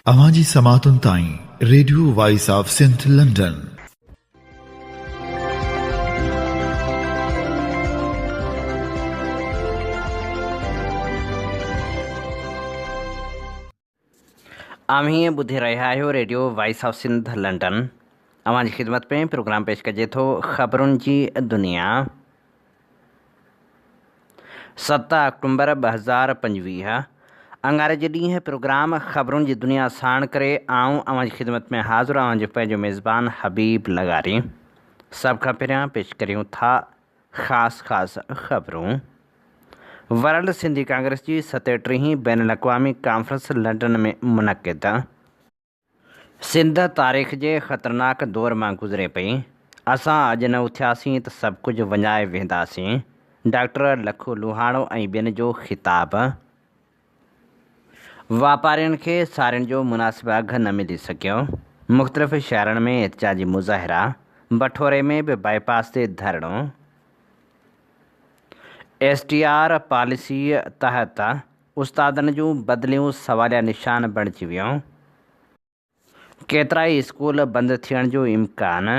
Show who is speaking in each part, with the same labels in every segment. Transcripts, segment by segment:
Speaker 1: اوهان جي سماعتن تائين radio voice of Sindh London.
Speaker 2: اوهين ٻڌي رهيا آهيو radio voice of Sindh London. اوهان جي خدمت ۾ پروگرام پيش ڪجي ٿو خبرن جي دنيا. 7 آڪٽومبر 2025 اڱاري جي ڏينهن پروگرام خبرن جي دنيا ساڻ ڪري آئون اوهان جي خدمت ۾ حاضر اوهان جو پنهنجو ميزبان حبيب لغاري. سڀ کان پهريان پيش ڪريون ٿا خاص خاص خبرون. ورلڊ سنڌي ڪانگريس جي ستيٽيهين بين الاقوامي ڪانفرنس لنڊن ۾ منعقد. سنڌ تاريخ جي خطرناڪ دور مان گذري پئي. اسان اڄ نه اٿياسين ته سڀ ڪجهه وڃائي ويهنداسين. ڊاڪٽر لکو لوهاڻو ۽ ٻين جو خطاب. واپارين کي سارين جو مناسب اگهه نه ملي سگهيو. مختلف شهرن ۾ احتجاجي مظاهرا، بٺوري ۾ به بائي پاس تي ڌرڻو. ايس ٽي آر پاليسي تحت استادن جون بدليون سواليا نشان بڻجي ويون. ڪيترائي اسڪول بند ٿيڻ جو امڪان.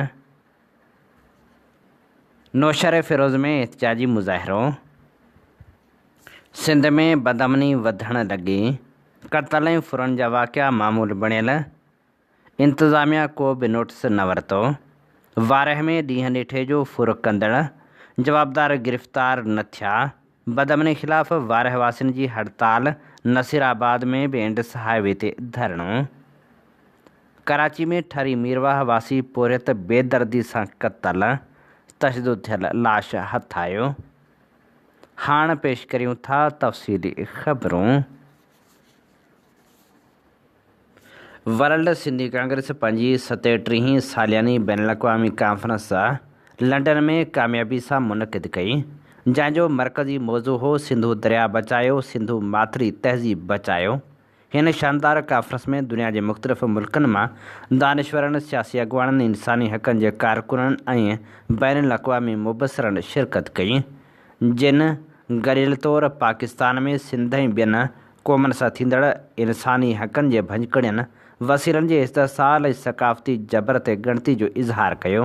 Speaker 2: نوشهري فيروز ۾ احتجاجي مظاهرو. سنڌ ۾ بدامني وڌڻ لڳي. قتل ۽ ڦرن جا واقعا معمول بڻيل. انتظاميا ڪو به نوٽس نه ورتو. وارهه ۾ ڏينهن ڏٺي جو ڦر ڪندڙ جوابدار گرفتار نه ٿيا. بدامني خلاف وارهه واسين جي هڙتال، نصير آباد ۾ به انڊس هاء وي تي ڌرڻو. ڪراچي ۾ ٺري ميرواهه واسي پورهيت بيدردي سان قتل، تشدد ٿيل لاش هٿ آيو. هاڻ پيش ڪريون ٿا تفصيلي خبرون. ورلڊ سنڌي ڪانگريس پنهنجي ستيٽيهين سالياني بين الاقوامي ڪانفرنس لنڊن ۾ ڪاميابي سان منعقد ڪئي، جنهن جو مرڪزي موضوع هو سنڌو درياء بچايو، سنڌو ماٿري تهذيب بچايو. هن شاندار ڪانفرنس ۾ دنيا جي مختلف ملڪن مان دانشورن، سياسي اڳواڻن، انساني حقن جي ڪارڪنن ۽ بين الاقوامي مبصرن شرڪت ڪئي، جن گڏيل طور پاڪستان ۾ سنڌ ۽ ٻين قومن سان ٿيندڙ انساني حقن جي ڀڃڪڙين، وسيلن جي استحصال ۽ ثقافتي جبر تي ڳڻتي جو اظهار ڪيو.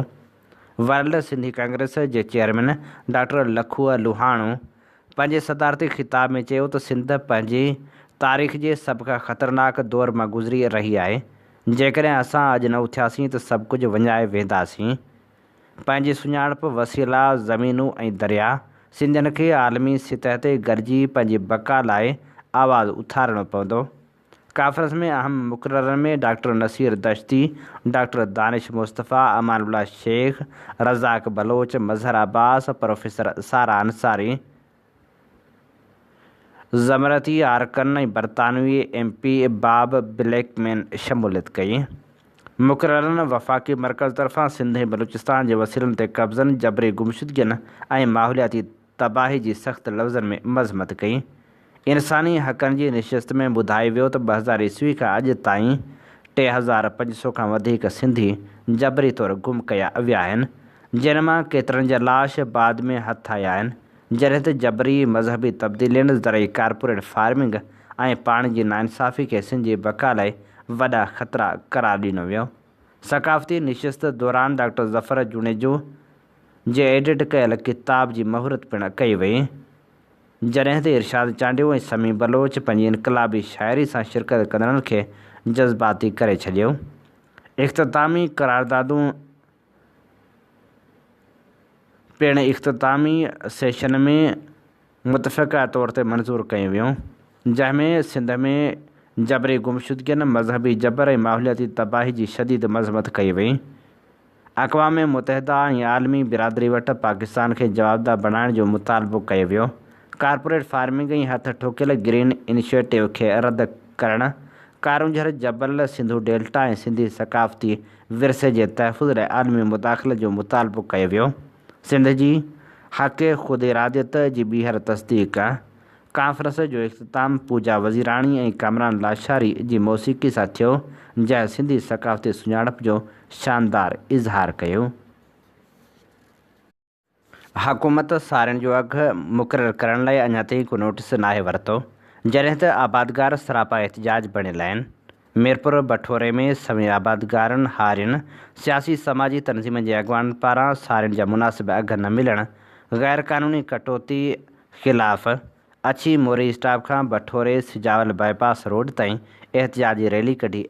Speaker 2: ورلڊ سنڌي ڪانگريس جي چيئرمين ڊاڪٽر لکوء لوهاڻو پنهنجي صدارتي خطاب ۾ چيو ته سنڌ پنهنجي تاريخ جي سڀ کان خطرناڪ دور مان گذري رهي آهي، جيڪڏهن اسان اڄ نه اٿياسين ته سڀ ڪجهه وڃائي ويهنداسين. پنهنجي سڃاڻپ، وسيلا، زمينون ۽ درياء، سنڌين کي عالمي سطح تي گڏجي پنهنجي بقا لاء آواز اٿارڻو پوندو. ڪانفرنس ۾ اهم مقررن ۾ doctor Naseer Dashti, doctor Danish Mustafa, Amanullah Shaikh, Razzaq Baloch, Mazhar Abbas, professor Sara Ansari, زمرتي آرڪن ۽ برطانوي ايم پي باب بليڪمين شموليت ڪئي. مقررن وفاقي مرڪز طرفان سنڌ ۽ بلوچستان جي وسيلن تي قبضن، جبري گمشدگين ۽ ماحولياتي تباهي جي سخت لفظن ۾ مذمت ڪئي. انساني حقن جي نشست ۾ ٻڌايو ويو ته 2000 عيسوي کان اڄ تائين 3500 کان وڌيڪ سنڌي جبري طور گم ڪيا ويا آهن، جن مان ڪيترن جا لاش بعد ۾ هٿ آيا آهن. جڏهن ته جبري مذهبي تبديلين، زرعي ڪارپوريٽ فارمنگ ۽ پاڻي جي ناانصافي کي سنڌ جي بقا لاء وڏا خطرا قرار ڏنو ويو. ثقافتي نشست دوران ڊاڪٽر ظفر جوڻيجو جي ايڊٽ ڪيل ڪتاب جي مهورت پڻ ڪئي وئي. جڏهن ته ارشاد چانڊيو ۽ سميع بلوچ پنهنجي انقلابي شاعري سان شرڪت ڪندڙن کي جذباتي ڪري ڇڏيو. اختتامي قراردادون. پڻ اختتامي سيشن ۾ متفقه طور تي منظور ڪيون ويون، جنهن ۾ سنڌ ۾ جبري گمشدگين، مذهبي جبر ۽ ماحولياتي تباهي جي شديد مذمت ڪئي وئي. اقوام متحده ۽ عالمي برادري وٽ پاڪستان کي جوابده بڻائڻ جو مطالبو ڪيو ويو. ڪارپوريٽ فارمنگ ۽ هٿ ٺوڪيل گرين انيشيٽو کي رد ڪرڻ، ڪارونجهر جبل، سنڌو ڊيلٽا ۽ سنڌي ثقافتي ورثي جي تحفظ لاء عالمي مداخلت جو مطالبو ڪيو ويو. سنڌ جي حق خود اراديت جي ٻيهر تصديق ڪانفرنس جو اختتام پوجا وزيراڻي ۽ ڪامران لاشاري جي موسيقي سان ٿيو، جنهن سنڌي ثقافتي سڃاڻپ جو شاندار اظهار ڪيو. حڪومت سارين جو اگهه مقرر ڪرڻ لاء اڃا تائين ڪو نوٽيس ناهي ورتو، جڏهن ته آبادگار سراپا احتجاج بڻيل آهن. ميرپور بٺوري ۾ سوين آبادگارن، هارين، سياسي سماجي تنظيمن جي اڳواڻن پاران سارين جا مناسب اگهه نه ملڻ، غير قانوني ڪٽوتي خلاف اڇي موري اسٽاپ کان بٺوري سجاول باء پاس روڊ تائين احتجاجي ريلي ڪڍي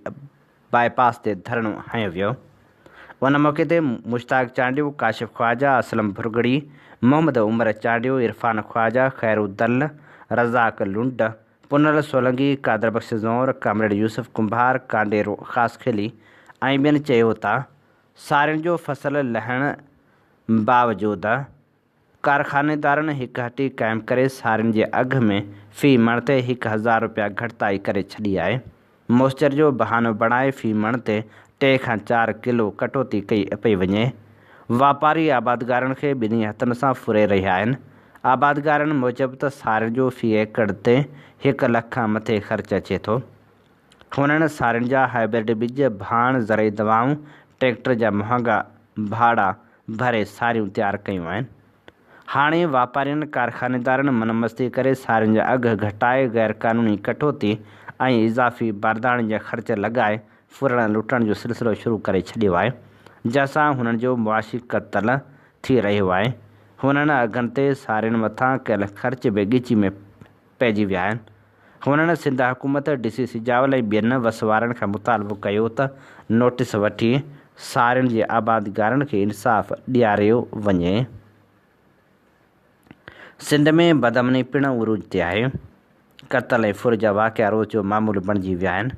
Speaker 2: باء پاس تي ڌرڻو هنيو ويو. ان موقعي تي مشتاق چانڊيو، ڪاشف خواجه، اسلم ڀرڳڙي، محمد عمر چانڊيو، عرفان خواجه، خيرو دل، رزاق لنڊ، پنهل سولنگي، قادر بخش زئور، ڪامريڊ يوسف ڪنڀار، ڪانڊيرو خاصخيلي ۽ ٻين چيو ته سارين جو فصل لهڻ باوجود ڪارخانيدارن هڪ هٽي قائم ڪري سارين جي اگهه ۾ في مڻ تي 1000 رپيا گهٽتائي ڪري ڇڏي آهي، موئسچر جو بهانو بڻائي في مڻ تي 3 کان 4 ڪلو ڪٽوتي ڪئي پئي وڃي. واپاري آبادگارن کي ٻنهي هٿن سان ڦري رهيا آهن. آبادگارن موجب ته سارين جو في ايڪڙ تي 1 لک کان مٿي خرچ اچي ٿو. هنن سارين جا هائبرڊ ٻج، ڀاڻ، زرعي دوائون، ٽريڪٽر جا مهانگا ڀاڙا ڀري ساريون تيار ڪيون آهن. هاڻي واپارين، ڪارخانيدارن من مستي ڪري سارين جا اگهه گهٽائي غير قانوني ڪٽوتي ۽ اضافي بارداڻي جا خرچ لڳائي ڦرڻ لٽڻ جو سلسلو شروع ڪري ڇڏيو آهي، جنهن سان هنن جو معاشي قتل ٿي رهيو آهي. هنن اگهن تي سارين مٿان ڪيل خرچ به ڳچي ۾ پئجي ويا آهن. هنن سنڌ حڪومت، ڊي سي سجاول ۽ ٻين وس وارن کان مطالبو ڪيو ته نوٽيس وٺي سارين جي آبادگارن کي انصاف ڏياريو وڃي. سنڌ ۾ بدامني پڻ عروج تي آهي. قتل ۽ ڦر جا واقعا روز جو معمول بڻجي ويا آهن.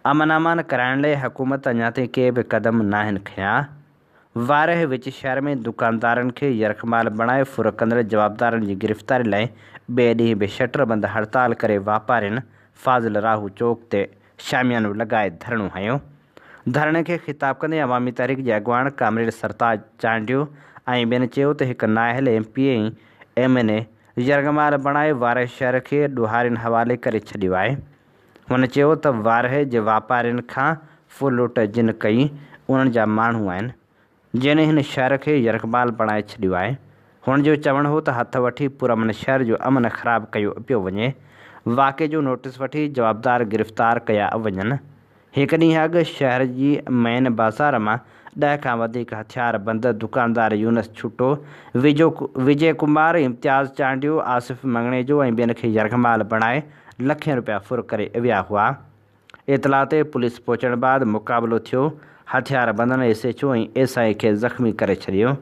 Speaker 2: امن امان ڪرائڻ لئه حڪومت اڃا تائين ڪي به قدم ناهن کنيا. وارهه وچ شهر ۾ دڪاندارن کي يرغمال بڻائي ڦر ڪندڙ جوابدارن جي گرفتاري لاء ٻئي ڏينهن به شٽر بند هڙتال ڪري واپارين فاضل راهو چوڪ تي شاميانو لڳائي ڌرڻو هنيو. ڌرڻي کي خطاب ڪندي عوامي تحريڪ جي اڳواڻ ڪامريڊ سرتاج چانڊيو ۽ ٻين چيو ته هڪ نااهل M P A ۽ M N A يرغمال بڻائي وارهه شهر کي ڏوهارين حوالي ڪري ڇڏيو آهي. هن چيو ته وارهه جي واپارين کان ڦرلوٽ جن ڪئي انهن جا ماڻهو آهن جن هن شهر کي يرغمال بڻائي ڇڏيو آهي. هن جو چوڻ هو ته هٿ وٺي پرامن شهر جو امن خراب ڪيو پيو وڃي، واقعي جو نوٽيس وٺي جوابدار گرفتار ڪيا وڃن. هڪ ڏينهن اڳ شهر جي مين بازار مان 10 کان وڌيڪ هٿياربند دڪاندار يونس ڇٽو، وجي ڪمار، امتياز چانڊيو، آصف مڱڻيجو ۽ ٻين کي يرغمال بڻائي لکين رپيا ڦر ڪري ويا هئا. اطلاع تي پوليس پهچڻ بعد مقابلو ٿيو، هٿياربندن S H O ۽ S I کي زخمي ڪري ڇڏيو،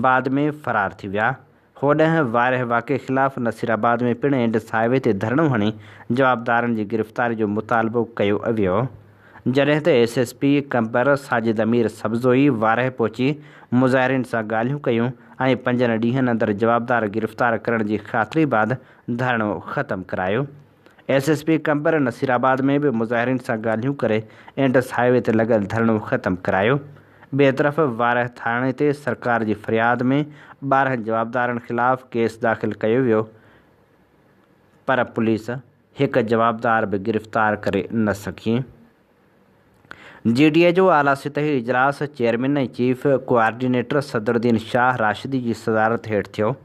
Speaker 2: بعد ۾ فرار ٿي ويا. هوڏانهن وارهه واقعي خلاف نصيرآباد ۾ پڻ انڊس هاء وي تي ڌرڻو هڻي جوابدارن جي گرفتاري جو مطالبو ڪيو ويو، جڏهن ته S S P Qambar Sajid Amir Sabzoi Warah پهچي مظاهرين سان ڳالهيون ڪيون ۽ پنجن ڏينهن اندر جوابدار گرفتار ڪرڻ جي خاطري بعد ڌرڻو ختم ڪرايو. S S P Qambar Nasirabad ۾ به مظاهرين سان ڳالهيون ڪري انڊس هاء وي تي لڳل ڌرڻو ختم ڪرايو. ٻئي طرف وارهه ٿاڻي تي سرڪار جي فرياد ۾ 12 جوابدارن خلاف ڪيس داخل ڪيو ويو پر پوليس هڪ جوابدار به گرفتار ڪري نه سگهي. جي ڊي اي جو اعليٰ سطحي اجلاس chairman ۽ chief coordinator Sadruddin Shah Rashdi جي صدارت هيٺ ٿيو.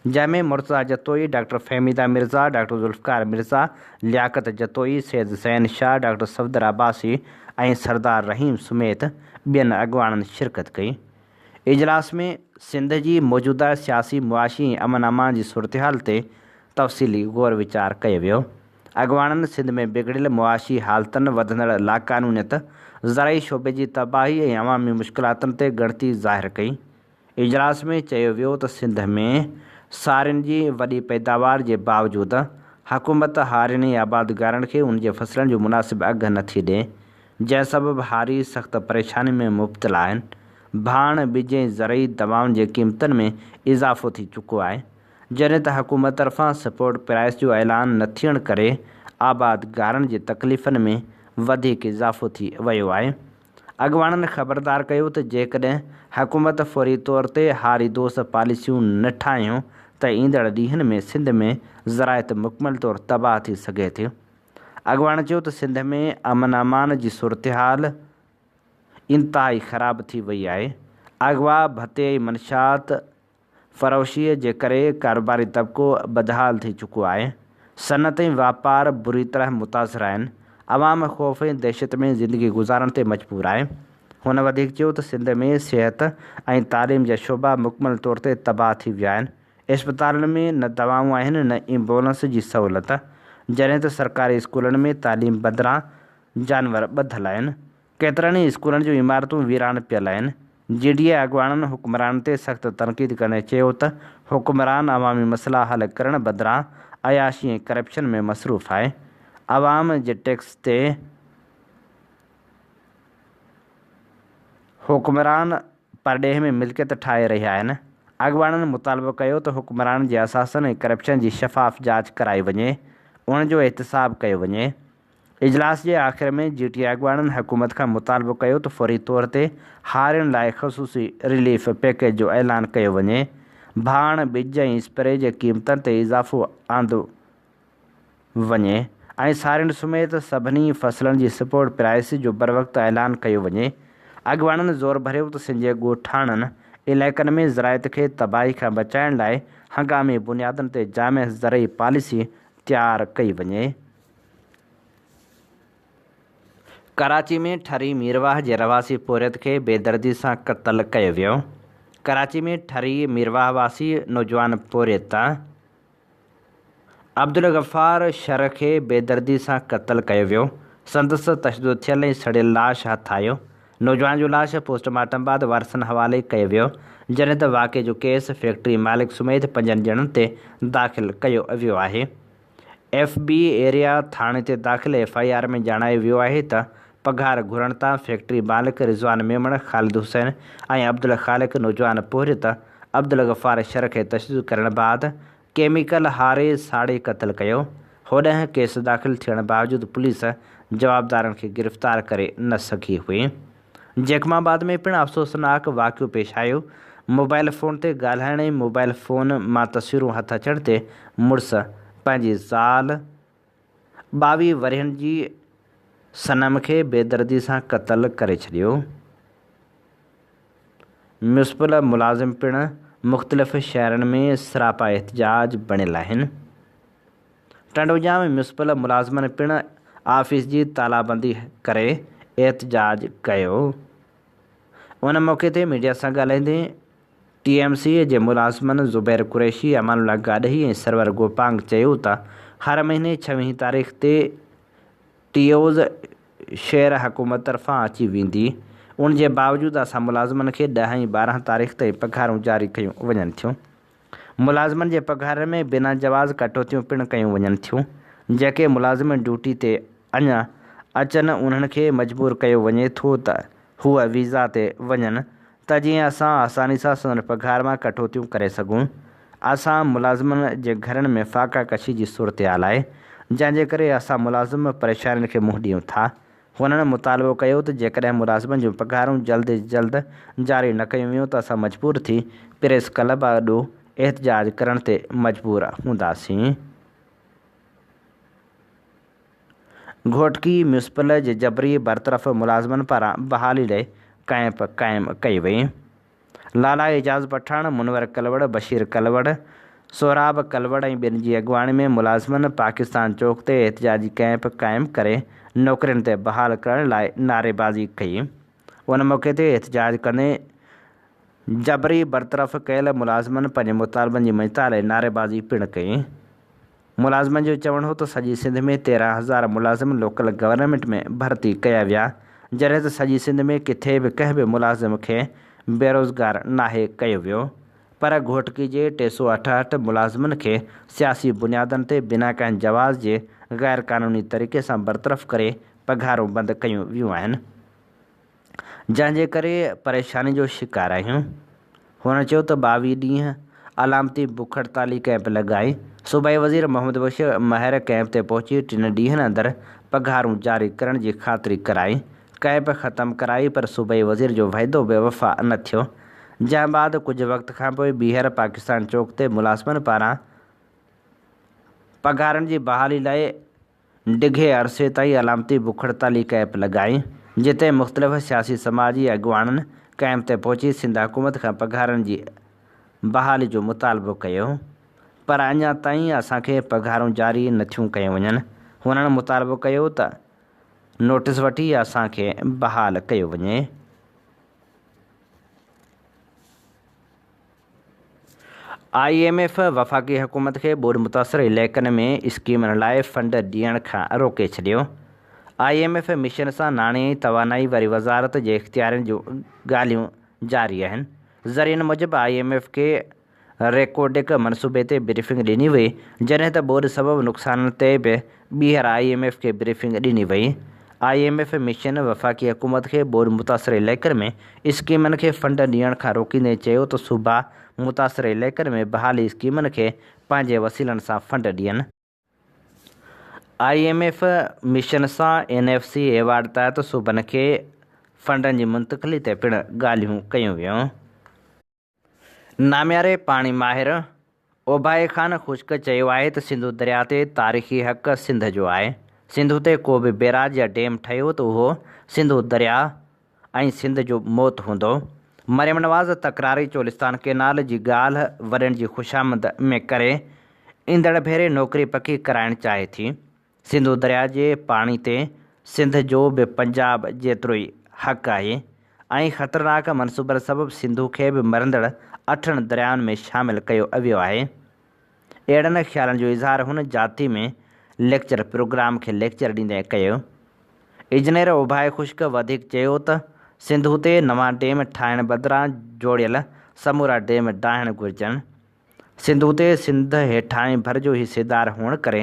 Speaker 2: جنهن ۾ Murtaza Jatoi, doctor Fahmida Mirza, doctor Zulfiqar Mirza, Liaquat Jatoi, Syed Zain Shah, doctor Safdar Abbasi ۽ Sardar Rahim سميت ٻين اڳواڻن شرڪت ڪئي. اجلاس ۾ سنڌ جي موجوده سياسي، معاشي ۽ امن امان جي صورتحال تي تفصيلي غور ويچار ڪيو ويو. اڳواڻن سنڌ ۾ بگڙيل معاشي حالتن، وڌندڙ لاقانونيت، زرعي شعبي جي تباهي ۽ عوامي مشڪلاتن تي ڳڻتي ظاهر ڪئي. اجلاس ۾ چيو ويو ته سنڌ ۾ سارين جي وڏي پيداوار جي باوجود حڪومت هارين ۽ آبادگارن کي ان جي فصلن جو مناسب اگهه نه ٿي ڏئي، جنهن سبب هاري سخت پريشاني ۾ مبتلا آهن، ڀاڻ، ٻج ۽ زرعي دوائن جي قيمتن ۾ اضافو ٿي چڪو آهي، جڏهن ته حڪومت طرفان سپورٽ پرائس جو اعلان نه ٿيڻ ڪري آبادگارن جي تڪليفن ۾ وڌيڪ اضافو ٿي ويو آهي. اڳواڻن خبردار ڪيو ته جيڪڏهن حڪومت فوري طور تي هاري دوست پاليسيون نه ٺاهيون ته ايندڙ ڏينهن ۾ سنڌ ۾ زراعت مڪمل طور تباهه ٿي سگهي ٿي. اڳواڻن چيو ته سنڌ ۾ امن امان جي صورتحال انتهائي خراب ٿي وئي آهي، اغوا، ڀتي ۽ منشيات فروشيء جي ڪري ڪاروباري طبقو بدحال ٿي چڪو آهي. صنعت ۽ واپار بري طرح متاثر آهن. عوام خوف ۽ دهشت ۾ زندگي گذارڻ تي مجبور آهي. هن وڌيڪ چيو ته سنڌ ۾ صحت ۽ تعليم جا شعبا مڪمل طور تي تباهه ٿي ويا آهن، اسپتالن ۾ نه دوائون آهن نه ايمبولنس جي سهولت، جڏهن ته سرڪاري اسڪولن ۾ تعليم بدران جانور ٻڌل آهن، ڪيترن ئي اسڪولن جون عمارتون ويران پيل آهن. جي ڊي اي اڳواڻن حڪمرانن تي سخت تنقيد ڪندي چيو ته حڪمران عوامي مسئلا حل ڪرڻ بدران عياشي ۽ ڪرپشن ۾ مصروف آهي، عوام جي ٽيڪس تي حڪمران پرڏيهه ۾ ملڪيت ٺاهي رهيا آهن. اڳواڻن مطالبو ڪيو ته حڪمرانن جي اثاثن ۽ ڪرپشن جي شفاف جاچ ڪرائي وڃي، انهن جو احتساب ڪيو وڃي. اجلاس جي آخر ۾ جي ٽي اڳواڻن حڪومت کان مطالبو ڪيو ته فوري طور تي هارين لاء خصوصي رليف پيڪيج جو اعلان ڪيو وڃي، ڀاڻ، ٻج ۽ اسپري جي قيمتن تي اضافو آندو وڃي ۽ سارين سميت سڀني فصلن جي سپورٽ پرائس جو بروقت اعلان ڪيو وڃي. اڳواڻن زور ڀريو ته سنڌ جي ڳوٺاڻن علائقن ۾ زراعت کي تباهي کان بچائڻ لاء هنگامي بنيادن تي جامع زرعي پاليسي تيار ڪئي وڃي. ڪراچي ۾ ٺري ميرواهه جي رهواسي پورهيت کي بيدردي سان قتل ڪيو ويو. ڪراچي ۾ ٺري ميرواهه واسي نوجوان پورهيت عبدالغفار شر کي بيدردي سان قتل ڪيو ويو، سندس تشدد ٿيل ۽ سڙيل لاش هٿ آيو، نوجوان جو لاش پوسٽ مارٽم بعد وارثن حوالي ڪيو ويو، جڏهن ته واقعي جو ڪيس فيڪٽري مالڪ سميت پنجن ڄڻن تي داخل ڪيو ويو آهي. ايف بي ايريا ٿاڻي تي داخل ايف I R ۾ ڄاڻايو ويو آهي ته پگهار گهرڻ تان فيڪٽري مالڪ رضوان ميمڻ، خالد حسين ۽ عبدالخالق نوجوان پورهيت عبدالغفار شر کي تشدد ڪرڻ بعد ڪيميڪل هاري ساڙي قتل ڪيو، هوڏانهن ڪيس داخل ٿيڻ باوجود پوليس جوابدارن کي گرفتار ڪري نه سگهي هئي. جيڪب آباد ۾ پڻ افسوسناڪ واقعو پيش آيو، موبائل فون تي ڳالهائڻ ۽ موبائل فون مان تصويرون هٿ اچڻ تي مڙس پنهنجي زال 22 ورهين جي صنم کي بيدردي سان قتل ڪري ڇڏيو. ميونسپل ملازم پڻ مختلف شهرن ۾ سراپا احتجاج بڻيل آهن. ٽنڊوڄام ميونسپل ملازمن پڻ آفيس جي تالابندي ڪري احتجاج ڪيو. ان موقعي تي ميڊيا سان ڳالهائيندي ٽي ايم سي جي ملازمن زبير قريشي، امان الله گاڏهي ۽ سرور گوپانگ چيو ته هر مهيني ڇويهين تاريخ تي ٽي اوز شيئر حڪومت طرفان اچي ويندي، ان جي باوجود اسان ملازمن کي ڏهه ۽ 12 تاريخ تائين پگهارون جاري ڪيون وڃن ٿيون. ملازمن جي پگهارن ۾ بنا جواز ڪٽوتيون پڻ ڪيون وڃن ٿيون، جيڪي ملازم ڊيوٽي تي اڃا اچن انهن کي مجبور ڪيو وڃي ٿو ته هو ويزا تي وڃن ته جيئن اسان آساني سان سندن پگهار مان ڪٽوتيون ڪري سگهون. اسان ملازمن جي گهرن ۾ فاقه ڪشي جي صورتحال آهي، جنهن جي ڪري اسان ملازم پريشانين کي منهن ڏيون ٿا. هنن مطالبو ڪيو ته جيڪڏهن ملازمن جون پگهارون جلد از جلد جاري نه ڪيون ويون ته اسان مجبور ٿي پريس ڪلب آڏو احتجاج ڪرڻ تي مجبور هونداسين. گهوٽڪي ميونسپل جي جبري برطرف ملازمن پاران بحالي لئي ڪئمپ قائم ڪئي وئي. لالا اعجاز پٺاڻ، منور ڪلوڙ، بشير ڪلوڙ، سهراب ڪلوڙ ۽ ٻين جي اڳواڻي ۾ ملازمن پاڪستان چوڪ تي احتجاجي ڪئمپ قائم ڪري نوڪرين تي بحال ڪرڻ لاء نعريبازي ڪئي. ان موقعي تي احتجاج ڪندي جبري برطرف ڪيل ملازمن پنهنجي مطالبن جي مڃتا لاء نعريبازي پڻ ڪئي. ملازمن جو چوڻ هو ته سڄي سنڌ ۾ 13 هزار ملازم لوڪل گورنمينٽ ۾ ڀرتي ڪيا ويا، جڏهن ته سڄي سنڌ ۾ ڪٿي به ڪنهن به ملازم کي بيروزگار ناهي ڪيو ويو پر گهوٽڪي جي 368 ملازمن کي سياسي بنيادن تي بنا ڪنهن جواز جي غير قانوني طريقي سان برطرف ڪري پگهارون بند ڪيون ويون آهن. جنهن جي ڪري پريشاني جو شڪار آهيون. هن چيو ته 22 ڏينهن علامتي بک هڙتالي ڪئمپ لڳائي صوبائي وزير محمد بخش مهر ڪئمپ تي پهچي ٽن ڏينهن اندر پگهارون جاري ڪرڻ جي خاطري ڪرائي ڪئمپ ختم ڪرائي پر صوبائي وزير جو وعدو به وفا نه ٿيو جنهن بعد ڪجهه وقت کانپوء ٻيهر پاڪستان چوڪ تي ملازمن پاران پگهارن جي بحالي لاء ڊگهي عرصي تائين علامتي بک هڙتالي ڪئمپ لڳائي، جتي مختلف سياسي سماجي اڳواڻن ڪئمپ تي پهچي سنڌ حڪومت کان پگهارن جي بحالي جو مطالبو ڪيو پر اڃا تائين اسان کي پگهارون جاري نٿيون ڪيون وڃن. هنن مطالبو ڪيو ته. نوٽيس وٺي اسان کي بحال ڪيو وڃي. I M F وفاقي حڪومت کي ٻوڏ متاثر علائقن ۾ اسڪيمن لاء فنڊ ڏيڻ کان روڪي ڇڏيو. I M F mission سان ناڻي ۽ توانائي واري وزارت جي اختيارين جون ڳالهيون جاري آهن. ذريعن موجب I M F کي ريڪوڊڪ منصوبي تي بريفنگ ڏني وئي، جڏهن ته ٻوڏ سبب نقصانن تي به ٻيهر I M F کي بريفنگ ڏني وئي. I M F mission وفاقي حڪومت کي ٻوڏ متاثر علائقن ۾ اسڪيمن کي فنڊ ڏيڻ کان روڪيندي چيو ته صوبا متاثر علائقن ۾ بحالي اسڪيمن کي پنهنجي وسيلن سان فنڊ ڏين. I M F mission سان اين ايف سي ايوارڊ تحت صوبن کي فنڊن جي منتقلي تي پڻ ڳالهيون ڪيون ويون. نامياري پاڻي ماهر اوڀائي خان خشڪ چيو آهي ته سنڌو درياء تي تاريخي حق سنڌ جو آهي، سنڌو تي ڪو به بيراج يا ڊيم ٺهيو ته اهو سنڌو درياء ۽ سنڌ جو موت هوندو. مريم نواز تڪراري چولستان ڪينال جي ڳالهه وڏن جي خوشامد ۾ ڪري ايندڙ ڀيري نوڪري پڪي ڪرائڻ چاهي ٿي. سنڌو درياء جي پاڻي تي سنڌ جو به پنجاب جيترو ئي حق آهي ۽ خطرناڪ منصوبن سبب سنڌو کي به مرندڙ اٺن دريائن ۾ شامل ڪيو ويو آهي. اهڙن خيالن جو اظهار هن جاتي ۾ ليڪچر پروگرام کي ليڪچر ڏيندي ڪيو. اجنير اوڀائي خشڪ وڌيڪ چيو ته سنڌو تي نوان ڊيم ٺاهڻ بدران جوڙيل سمورا ڊيم ڊاهڻ گهرجن. سنڌو تي سنڌ هيٺاهين ڀر جو حصيدار هئڻ ڪري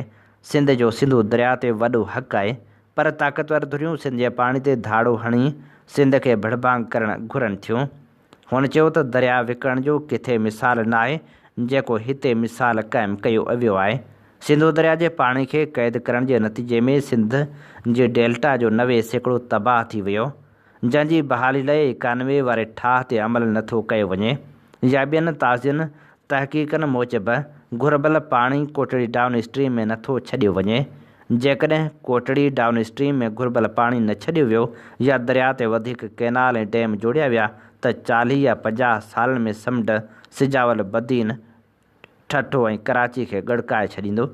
Speaker 2: سنڌ جو سنڌو درياء تي وڏو حق آهي پر طاقتور ڌريون سنڌ جي پاڻي تي ڌاڙو هڻي سنڌ کي ڀڙڀانگ ڪرڻ گهرن ٿيون. هن چيو ته درياء وڪڻڻ جو ڪٿي مثال ناهي جيڪو هتي مثال قائم ڪيو ويو آهي. سنڌو درياء جي پاڻي کي قيد ڪرڻ جي نتيجي ۾ سنڌ جي ڊيلٽا جو 90% تباهه ٿي ويو. جنهن جي بحالي لاء 91 واري ٺاهه تي عمل نه ٿو ڪيو وڃي يا ٻين تازين تحقيقن موجب گهربل پاڻي ڪوٽڙي ڊائون اسٽريم ۾ نه ٿو ڇڏيو وڃي. جيڪڏهن ڪوٽڙي ڊائون اسٽريم ۾ گهربل پاڻي نه ڇڏيو ويو يا درياء تي وڌيڪ ڪئنال ۽ ڊيم جوڙيا ويا ته 40 يا 50 سالن ۾ سمنڊ سجاول بدين ٺٽو ۽ ڪراچي کي ڳڙڪائي ڇڏيندو.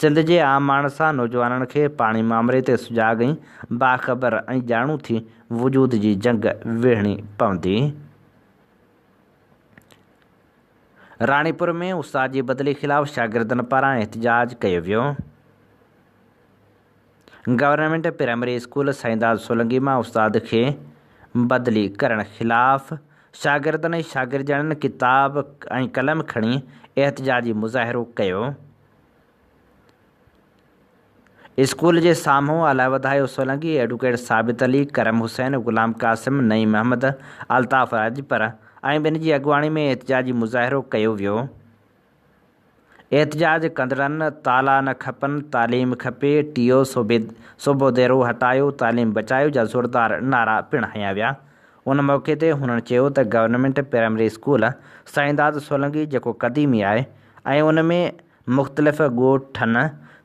Speaker 2: سنڌ جي عام ماڻهن سان نوجوانن کي پاڻي مامري تي سجاڳ ۽ باخبر ۽ ڄاڻو ٿي وجود جي جنگ وڙهڻي پوندي. راڻيپور ۾ استاد جي بدلي خلاف شاگردن پاران احتجاج ڪيو ويو. Government primary school Saindad Solangi مان استاد کي بدلي ڪرڻ خلاف شاگردن ۽ شاگردياڻين ڪتاب ۽ قلم کڻي احتجاجي مظاهرو ڪيو. اسڪول جي سامهون الهوڌايو سولنگي، ايڊوڪيٽ ثابت علي، ڪرم حسين، غلام قاسم، نعيم احمد، الطاف راڄپر ۽ ٻين جي اڳواڻي ۾ احتجاجي مظاهرو ڪيو ويو. احتجاج ڪندڙن تالا نه کپن تعليم کپي، ٽيو صوبوديرو هٽايو تعليم بچايو جا زوردار نعرا پڻ هنيا ويا. ان موقعي تي هنن چيو ته government primary school Saindad Solangi جيڪو قديمي آهي ۽ ان ۾ مختلف ڳوٺن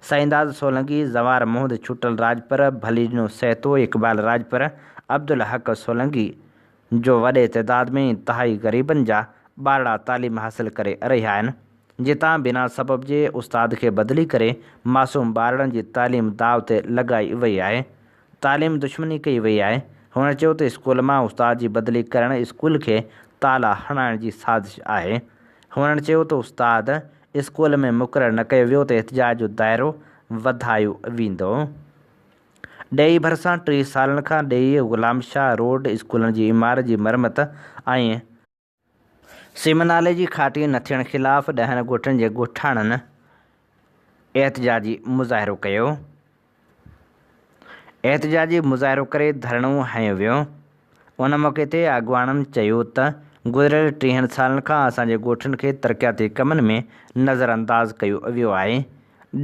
Speaker 2: سائينداد سولنگي، زوار محمد ڇٽل راڄپر، ڀليڏنو سهتو، اقبال راڄپر، عبدالحق سولنگي جو وڏي تعداد ۾ انتهائي غريبن جا ٻارڙا تعليم حاصل ڪري رهيا آهن، جتان بنا سبب جي استاد کي بدلي ڪري معصوم ٻارڙن جي تعليم داء تي لڳائي وئي آهي، تعليم دشمني ڪئي وئي آهي، هن چيو ته اسڪول مان استاد جي بدلي ڪرڻ اسڪول کي تالا هڻائڻ جي سازش آهي، هنن چيو ته استاد اسڪول ۾ مقرر نه ڪيو ويو ته احتجاج جو دائرو وڌايو ويندو. ڏيئي ڀرسان 30 سالن کان ڏيئي غلام شاهه روڊ اسڪولن جي عمارت جي مرمت ۽ سم نالي جي کاٽي نه ٿيڻ خلاف ڏهن ڳوٺن جي ڳوٺاڻن احتجاجي مظاهرو ڪيو. احتجاجي مظاهرو ڪري ڌرڻو هنيو ويو. ان موقعي تي اڳواڻن چيو ته گذريل ٽيهن سالن کان اسان جي ڳوٺن کي ترقياتي ڪمن ۾ نظرانداز ڪيو ويو آهي،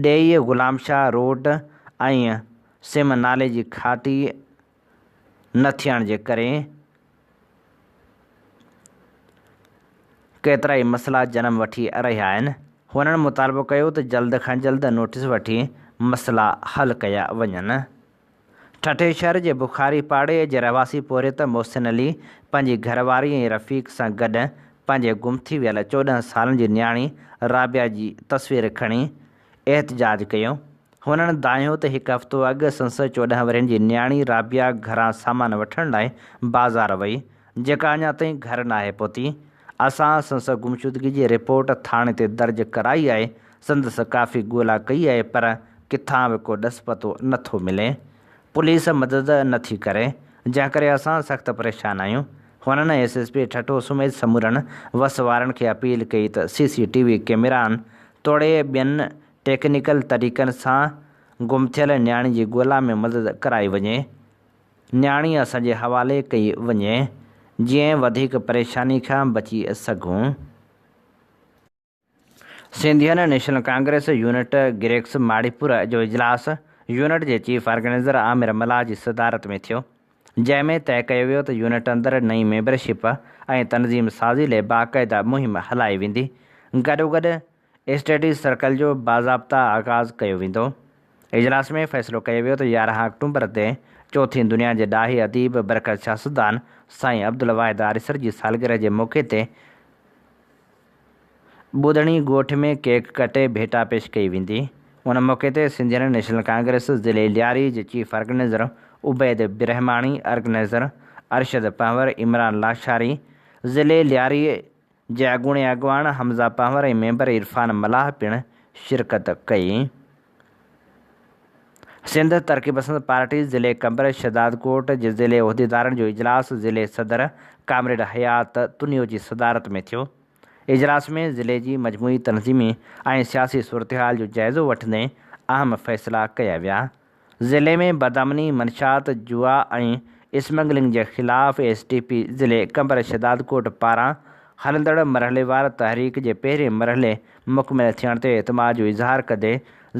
Speaker 2: ڏيئي غلام شاهه روڊ ۽ سم نالي جي کاٽي نه ٿيڻ جي ڪري ڪيترائي مسئلا جنم وٺي رهيا آهن، هنن مطالبو ڪيو ته جلد کان جلد نوٽيس وٺي مسئلا حل ڪيا وڃن. ٺٽي شهر جي بخاري پاڙي جي رهواسي پورهيت محسن علي پنهنجي گهر واري ۽ رفيق سان گڏ پنهنجي گم ٿي ويل 14 سالن جي نياڻي رابعه جي تصوير کڻي احتجاج ڪيو. هنن دانهيو ته هڪ هفتو اڳ سندس 14 ورهين جي نياڻي رابعه گهران سامان وٺڻ لاء بازار وئي، جيڪا اڃا تائين گهر ناهي پهتي. اسان سندس گمشدگي جي رپورٽ ٿاڻي تي درج ڪرائي آهي، سندس ڪافي ڳولا ڪئي آهي پر ڪٿان به ڪو ڏس پتو نٿو ملي. پوليس مدد نٿي ڪري، جنهن ڪري اسان سخت پريشان آهيون. هنن ايس ايس پي ٺٽو سميت سمورن وس وارن کي اپيل ڪئي ته سي سي ٽي وي ڪئميرائن توڙي ٻين ٽيڪنيڪل طريقن سان گم ٿيل نياڻي جي ڳولا ۾ مدد ڪرائي وڃي، نياڻي اسان جي حوالي ڪئي وڃي، جيئن وڌيڪ پريشاني کان بچي سگهون. سنڌين national Congress unit Greeks Mauripur جو اجلاس يونٽ جي چيف آرگنائيزر عامر ملاح جي صدارت ۾ ٿيو، جنهن ۾ طئي ڪيو ويو ته يونٽ اندر نئين ميمبرشپ ۽ تنظيم سازي لئه باقاعده مهم هلائي ويندي، گڏوگڏ اسٽڊي سرڪل جو باضابطا آغاز ڪيو ويندو. اجلاس ۾ فيصلو ڪيو ويو ته 11 آڪٽومبر تي چوٿين دنيا جي ڏاهي اديب برڪت سياستدان سائين عبدالواحد آريسر جي سالگرهه جي موقعي تي ٻڌڻي ڳوٺ ۾ ڪيڪ ڪٽي ڀيٽا پيش ڪئي ويندي. ان موقعي تي سنڌين نيشنل ڪانگريس ضلعي لياري جي chief organizer Ubaid Brahmani, organizer Arshad Panhwar, Imran Lashari, ضلعي لياري جي اڳوڻي اڳواڻ حمزه پنهور ۽ ميمبر عرفان ملاح پڻ شرڪت ڪئي. سنڌ ترقي پسند پارٽي ضلعي قمبر شهدادڪوٽ جي ضلعي عهديدارن جو اجلاس ضلعي صدر ڪامريڊ حيات تنيو جي صدارت ۾ ٿيو. اجلاس ۾ ضلعي جي مجموعي تنظيمي ۽ سياسي صورتحال جو جائزو وٺندي اهم فيصلا ڪيا ويا. ضلعي ۾ بدامني، منشيات، جوا ۽ اسمگلنگ جي خلاف ايس ٽي پي ضلعي قمبر شهدادڪوٽ پاران هلندڙ مرحليوار تحريڪ جي پهرين مرحلي مڪمل ٿيڻ تي اعتماد جو اظهار ڪندي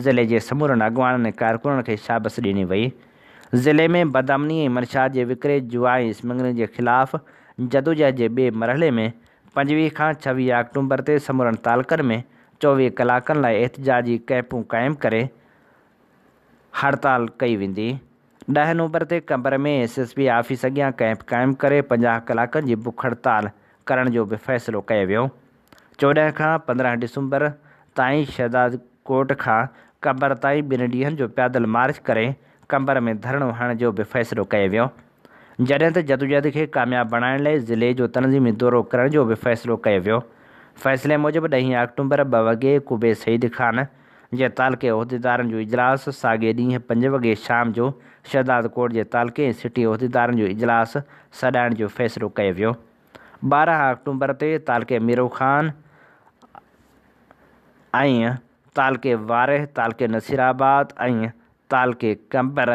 Speaker 2: ضلعي جي سمورن اڳواڻن ۽ ڪارڪنن کي شابس ڏني وئي. ضلعي ۾ بدامني ۽ منشيات جي وڪري، جوا ۽ اسمگلنگ جي خلاف جدوجهد جي ٻئي مرحلي ۾ 25 کان 26 آڪٽومبر تي سمورن تعلقن ۾ 24 ڪلاڪن لاء احتجاجي ڪئمپون قائم ڪري هڙتال ڪئي ويندي. 10 نومبر تي Qambar ۾ S S P office اڳيان ڪئمپ قائم ڪري 50 ڪلاڪن جي بک هڙتال ڪرڻ جو به فيصلو ڪيو ويو. 14 کان 15 ڊسمبر تائين شهدادڪوٽ کان قمبر تائين ٻن ڏينهن جو پيادل مارچ ڪري قمبر ۾ ڌرڻو هڻڻ جو به فيصلو ڪيو ويو. جڏهن ته جدوجهد کي ڪامياب بڻائڻ لاء ضلعي جو تنظيمي دورو ڪرڻ جو به فيصلو ڪيو ويو. فيصلي موجب ڏهين آڪٽومبر ٻه وڳي قبي سعيد خان جي تعلقي عهديدارن جو اجلاس، ساڳئي ڏينهن پنج وڳي شام جو شهدادڪوٽ جي تعلقي ۽ سٽي عهديدارن جو اجلاس سڏائڻ جو فيصلو ڪيو ويو. 12 آڪٽومبر تي تعلقي ميرو خان ۽ تعلقي وارهه، تعلقي نصيرآباد ۽ تعلقي قمبر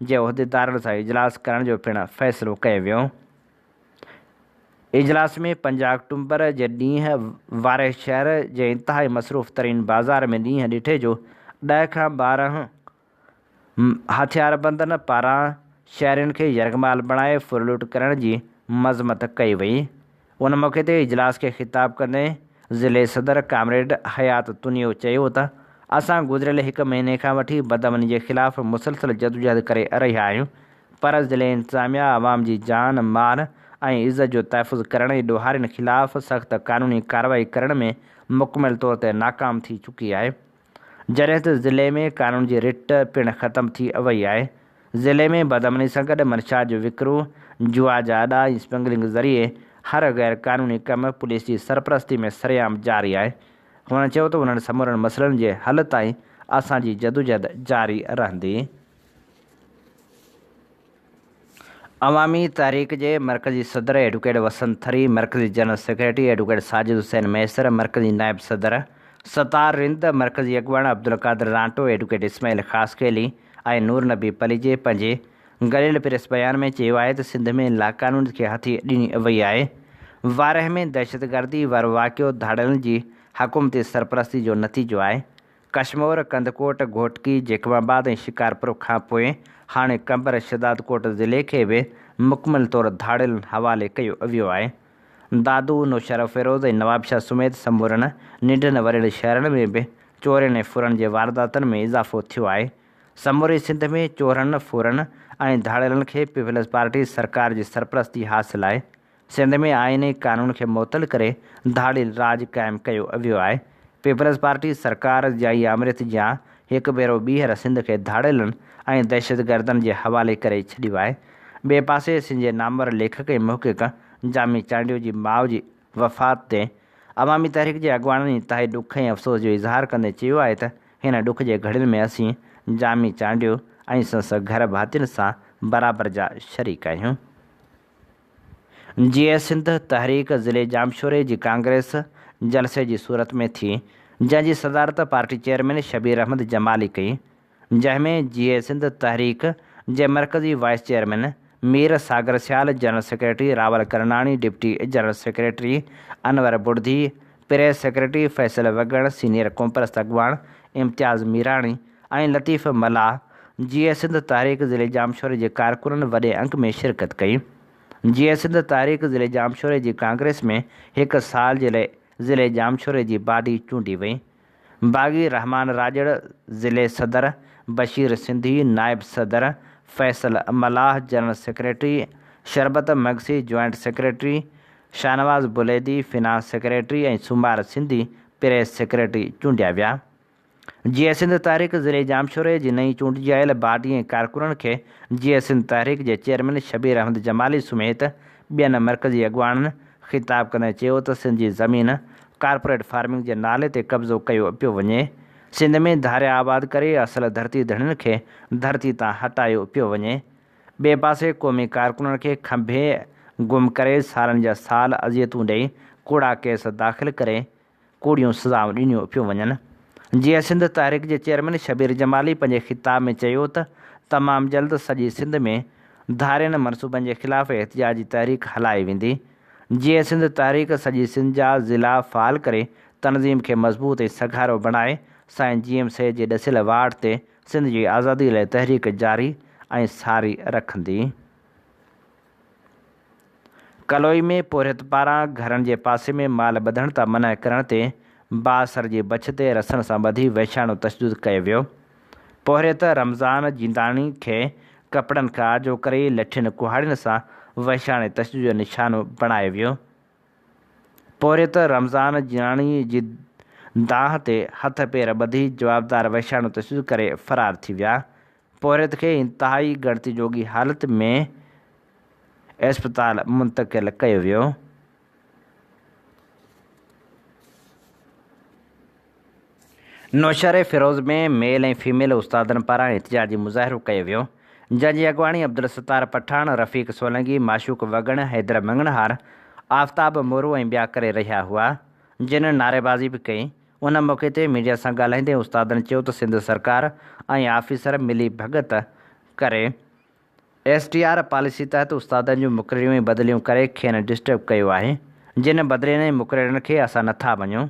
Speaker 2: جي عهديدارن سان اجلاس ڪرڻ جو پڻ فيصلو ڪيو ويو. اجلاس ۾ پنج آڪٽومبر جي ڏينهن وارهه شهر جي انتهائي مصروف ترين بازار ۾ ڏينهن ڏٺي جو 10 کان 12 هٿياربندن پاران شهرين کي يرغمال بڻائي ڦرلوٽ ڪرڻ جي مذمت ڪئي وئي. ان موقعي تي اجلاس کي خطاب ڪندي ضلعي صدر ڪامريڊ حيات تنيو چيو ته اسان گذريل هڪ مهيني کان وٺي بدامني جي خلاف مسلسل جدوجهد ڪري رهيا آهيون پر ضلعي انتظاميا عوام جي جان، مال ۽ عزت جو تحفظ ڪرڻ ۽ ڏوهارين خلاف سخت قانوني ڪارروائي ڪرڻ ۾ مڪمل طور تي ناڪام ٿي چڪي آهي. جڏهن ته ضلعي ۾ قانون جي رٽ پڻ ختم ٿي وئي آهي. ضلعي ۾ بدامني سان گڏ منشيات جو وڪرو، جوا جا اڏا ۽ اسمگلنگ ذريعي هر غير قانوني ڪم پوليس جي سرپرستي ۾ سرعام جاري آهي. هن چيو ته انهن سمورن مسئلن جي حل تائين اسان جي جدوجهد جاري رهندي. عوامي تحريڪ جي مرڪزي صدر ايڊوڪيٽ وسند ٿري، مرڪزي general secretary advocate Sajid Hussain Mahesar, مرڪزي نائب صدر ستار رند، مرڪزي اڳواڻ عبدالقادر رانٽو، ايڊوڪيٽ اسماعيل خاصخيلي ۽ نور نبي پليجي پنهنجي گڏيل پريس بيان ۾ چيو آهي ته سنڌ ۾ لاقانونيت کي هٿي ڏني وئي آهي، وارهه ۾ دهشتگردي وارو واقعو ڌاڙيلن جي حڪومتي سرپرستي جو نتيجو آهي، ڪشمور، ڪنڌڪوٽ، گهوٽڪي، جيڪب آباد ۽ شڪارپور کان پوء هاڻي قمبر شهدادڪوٽ ضلعي کي به مڪمل طور ڌاڙيلن حوالي ڪيو ويو آهي. دادو، نوشهروفيروز ۽ نوابشاهه سميت سمورن ننڍن وڏن شهرن ۾ به چورين ۽ ڦرن جي وارداتن ۾ اضافو ٿيو آهي. سموري سنڌ ۾ چورن، ڦورن ۽ ڌاڙيلن کي پيپلز پارٽي سرڪار جي سرپرستي حاصل آهي. سنڌ ۾ آئين ۽ قانون کي معطل ڪري ڌاڙيل راڄ قائم ڪيو ويو آهي. پيپلز پارٽي سرڪار ضيائي آمريت جيان هڪ ڀيرو ٻيهر سنڌ کي ڌاڙيلن ۽ دهشتگردن جي حوالي ڪري ڇڏيو آهي. ٻئي پاسي سنڌ جي نامور ليکڪ ۽ محقق جامي چانڊيو جي ماء جي وفات تي عوامي تحريڪ جي اڳواڻن انتهائي ڏک ۽ افسوس جو اظهار ڪندي چيو آهي ته هن ڏک جي گهڙين ۾ اسين جامي چانڊيو ۽ سندس گهر ڀاتين سان برابر جا شريڪ آهيون. جيئي سنڌ تحريڪ ضلعي ڄامشوري جي ڪانگريس جلسي جي صورت ۾ ٿي، جنهن جي صدارت پارٽي چيئرمين شبير احمد جمالي ڪئي، جنهن ۾ جيئي سنڌ تحريڪ جي مرڪزي vice chairman Mir Sagar Sial, general secretary Rawal Karnani, deputy general secretary Anwar Bardi, press secretary Faisal Wagan, senior قومپرست اڳواڻ امتياز ميراڻي ۽ لطيف ملاح، جيئي سنڌ تحريڪ ضلعي ڄامشوري جي ڪارڪنن وڏي انگ ۾ شرڪت ڪئي. جيئي سنڌ تحريڪ ضلعي ڄامشوري جي ڪانگريس ۾ هڪ سال جي لاء ضلعي ڄامشوري جي باڊي چونڊي وئي. باغي رحمان راڄڙ ضلعي صدر، بشير سنڌي نائب صدر، Faisal Mallah general secretary, Sharbat Magsi joint secretary, Shahnawaz Buledi finance secretary ۽ Soomar Sindhi press secretary چونڊيا ويا. جيئي سنڌ تحريڪ ضلعي ڄامشوري جي نئين چونڊجي آيل باڊي ۽ ڪارڪنن کي جيئي سنڌ تحريڪ جي چيئرمين شبير احمد جمالي سميت ٻين مرڪزي اڳواڻن خطاب ڪندي چيو ته سنڌ جي زمين ڪارپوريٽ فارمنگ جي نالي تي قبضو ڪيو پيو وڃي، سنڌ ۾ ڌاريا آباد ڪري اصل ڌرتي ڌڻين کي ڌرتي تان هٽايو پيو وڃي. ٻئي پاسي قومي ڪارڪنن کي کنڀي گم ڪري سالن جا سال اذيتون ڏئي ڪوڙا ڪيس داخل ڪري ڪوڙيون سزائون ڏنيون پيون وڃن. جيئي سنڌ تحريڪ جي چيئرمين شبير جمالي پنهنجي خطاب ۾ چيو ته تمام جلد سڄي سنڌ ۾ ڌارين منصوبن جي خلاف احتجاجي تحريڪ هلائي ويندي. جيئي سنڌ تحريڪ سڄي سنڌ جا ضلعا فعال ڪري تنظيم کي مضبوط ۽ سگهارو بڻائي سائين جي ايم سيد جي ڏسيل واٽ تي سنڌ جي آزادي لاء تحريڪ جاري ۽ ساري رکندي. ڪلوئي ۾ پورهيت پاران گهرن جي پاسي ۾ مال ٻڌڻ تان منع ڪرڻ تي بااثر جي بڇ تي رسن سان ٻڌي وحشياڻو تشدد ڪيو ويو. پورهيت رمضان جينداڻي کي ڪپڙن کان آجو ڪري لٺين ڪهاڙين سان وحشياڻي تشدد جو نشانو بڻايو ويو. پورهيت رمضان جيناڻي جي دانهن تي هٿ پير ٻڌي جوابدار وحشياڻو تشدد ڪري فرار ٿي ويا. پورهيت کي انتهائي ڳڻتي جوڳي حالت ۾ اسپتال منتقل ڪيو ويو. نوشهري فيروز ۾ ميل ۽ فيميل استادن پاران احتجاجي مظاهرو ڪيو ويو، جنهن جي اڳواڻي عبدالستار پٺاڻ، رفيق سولنگي، معشوق وڳڻ، حيدر مڱڻهار، آفتاب مورو ۽ ٻيا ڪري رهيا هئا، جن نعريبازي به ڪئي. ان موقعي تي ميڊيا سان ڳالهائيندي استادن چيو ته سنڌ سرڪار ۽ آفيسر ملي ڀڳت ڪري ايس ٽي آر پاليسي تحت استادن جون مقرريون ۽ بدليون ڪري کين ڊسٽرب ڪيو آهي، جن بدلين ۽ مقررين کي اسان نٿا مڃون،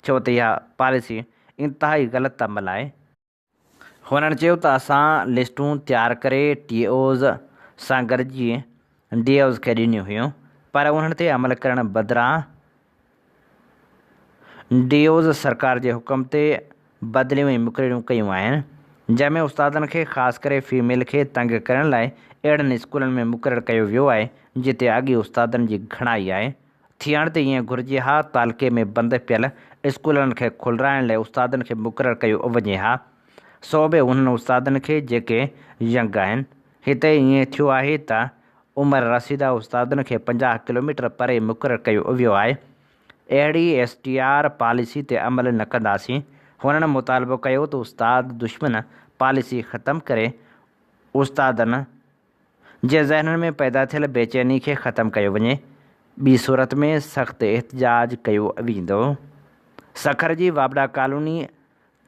Speaker 2: ڇو ته اها پاليسي انتهائي غلط عمل آهي. هنن چيو ته اسان لسٽون تيار ڪري ٽي اوز سان گڏجي ڊي اوز کي ڏنيون هيون پر انهن تي عمل ڪرڻ بدران ڊي اوز سرڪار جي حڪم تي بدليون ۽ مقرريون ڪيون آهن جنهن ۾ استادن کي خاص ڪري فيميل کي تنگ ڪرڻ لاء اهڙن اسڪولن ۾ مقرر ڪيو ويو آهي جتي اڳ ئي استادن جي گهڻائي آهي. ٿيڻ ته ائين گهرجي ها تعلقي ۾ بند پيل اسڪولن کي کولرائڻ لاء استادن کي مقرر ڪيو وڃي ها سو به انهن استادن کي جيڪي ينگ آهن. هتي ائين ٿيو آهي ته عمر رسيده استادن کي 50 ڪلوميٽر پري مقرر ڪيو ويو آهي. اهڙي ايس ٽي آر پاليسي تي عمل نه ڪنداسين. هنن مطالبو ڪيو ته استاد دشمن پاليسي ختم ڪري استادن جي ذهنن ۾ پيدا ٿيل بيچيني کي ختم ڪيو وڃي، ٻي صورت ۾ سخت احتجاج ڪيو ويندو. سکر جي واپڊا ڪالوني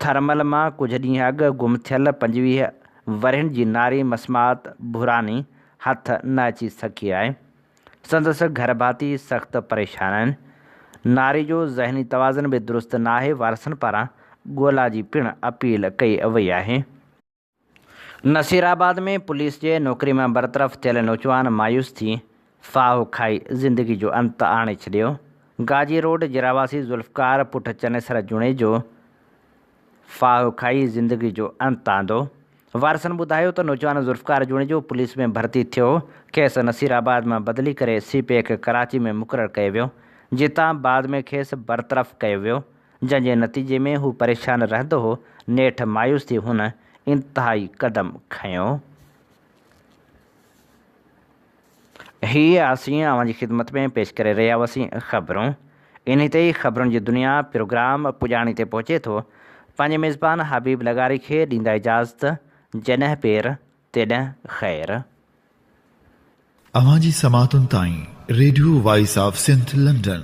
Speaker 2: ٿرمل مان ڪجهه ڏينهن اڳ گم ٿيل 25 ورهين جي ناري مسمات ڀوراني هٿ نه اچي سگهي آهي. سندس گهرڀاتي سخت پريشان آهن. ناري جو ذهني توازن به درست ناهي، وارثن پاران ڳولا جي پڻ اپيل ڪئي وئي آهي. نصيرآباد ۾ پوليس جي نوڪري مان برطرف ٿيل نوجوان مايوس ٿي ڦاهو کائي زندگي جو انت آڻي ڇڏيو. گاجي روڊ جي رهواسي ذوالفقار پٽ چنيسر جوڻيجو ڦاهو کائي زندگي جو انت آندو. وارثن ٻڌايو ته نوجوان ذوالفقار جوڻيجو پوليس ۾ ڀرتي ٿيو، کيس نصيرآباد مان بدلي ڪري سي پيڪ ڪراچي ۾ مقرر ڪيو ويو، جتان بعد ۾ کيس برطرف ڪيو ويو. جنهن جي نتيجي ۾ هو پريشان رهندو هو، نيٺ مايوس ٿي هن انتهائي قدم کنيو. هي اسين اوهان جي خدمت ۾ پيش ڪري رهيا هئاسين خبرون. انهي تي ئي خبرن جي دنيا پروگرام پڄاڻي تي پهچي ٿو. پنهنجي ميزبان حبيب لغاري کي ڏيندا اجازت جڏهن پير تيڏهن خير.
Speaker 1: اوهان جي سماعتن تائين radio voice of Sindh London.